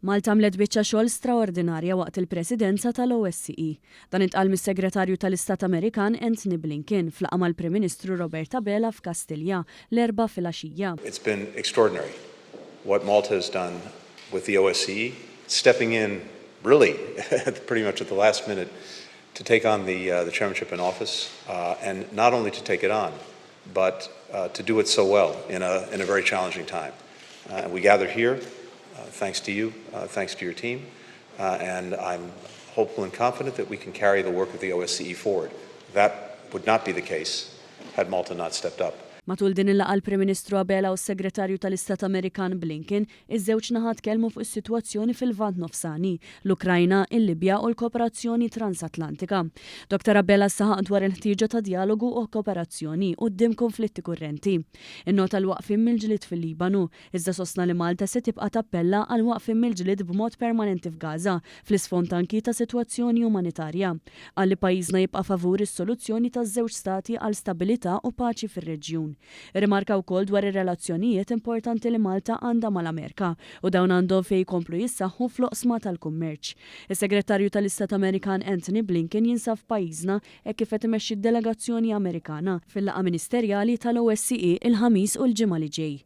Malta għamlet biċċa xogħol straordinarja waqt il-Presidenza tal-OSCE. Dan intqal mis-Segretarju tal-Istat Amerikan Antony Blinken f'laqgħa mal-Prim Ministru Robert Abela f'Kastilja l-Erbgħa filgħaxija. It's been extraordinary what Malta has done with the OSCE, stepping in really pretty much at the last minute to take on the chairmanship in office, and not only to take it on, but to do it so well in a very challenging time. And we gather here thanks to you, thanks to your team, and I'm hopeful and confident that we can carry the work of the OSCE forward. That would not be the case had Malta not stepped up. Matul din il-laqgħa l-Prim Ministru Abela u s-Segretarju tal-Istat Amerikan Blinken, iż-żewġ naħat tkellmu fuq is-sitwazzjoni fil-Lvant Nofsani, l-Ukrajna, il-Libja u l-kooperazzjoni transatlantika. Dr. Abela saħaq dwar il-ħtieġa ta' dialogu u kooperazzjoni quddiem konflitti kurrenti. Innota l-waqfien mill-ġlied fil-Libanu, iżda sostna li Malta se tibqa' tappella għal waqfien mill-ġlied b'mod permanenti f'Gaza, fl-isfond anki ta' sitwazzjoni umanitarja. Qal li pajjiżna jibqa' favur is-soluzzjoni taż-żewġ stati għal stabilità u paċi fir-reġjun. Rimarka wkoll dwar ir-relazzjonijiet importanti li Malta għandha mal-Amerika u dawn għandhom fejn jkomplu jissaħħu fl-oqsma tal-kummerċ. Is-Segretarju tal-Istat Amerikan Antony Blinken jinsab f'pajjiżna hekk kif qed imexxi d-delegazzjoni Amerikana fil-laqgħa ministerjali tal-OSCE il-Ħamis u l-Ġimgħa li ġej.